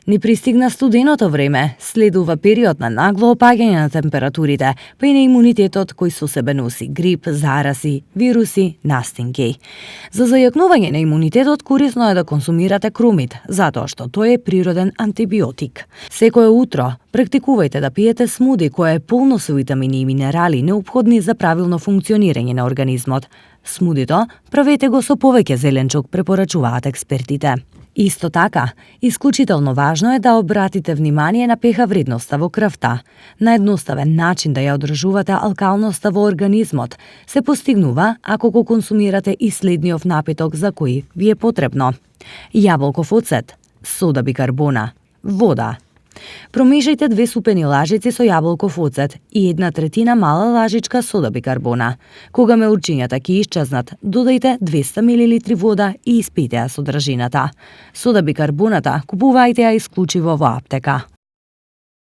Ни пристигна студеното време, следува период на нагло опаѓање на температурите, па и на имунитетот кој со себе носи грип, зарази, вируси, настинки. За зајакнување на имунитетот корисно е да консумирате крумит, затоа што тој е природен антибиотик. Секое утро практикувајте да пиете смуди кое е полно со витамини и минерали неопходни за правилно функционирање на организмот. Смудито правете го со повеќе зеленчук, препорачуваат експертите. Исто така, исклучително важно е да обратите внимание на pH вредноста во крвта. Наједноставен начин да ја одржувате алкалноста во организмот се постигнува ако го консумирате и следниот напиток за кој ви е потребно. Јаболков оцет, сода бикарбона, вода. Промешајте 2 супени лажици со јаболков оцет и 1/3 мала лажичка сода бикарбона. Кога мелчињата ќе исчезнат, додајте 200 мл вода и испите ја содржината. Сода бикарбоната купувајте ја исклучиво во аптека.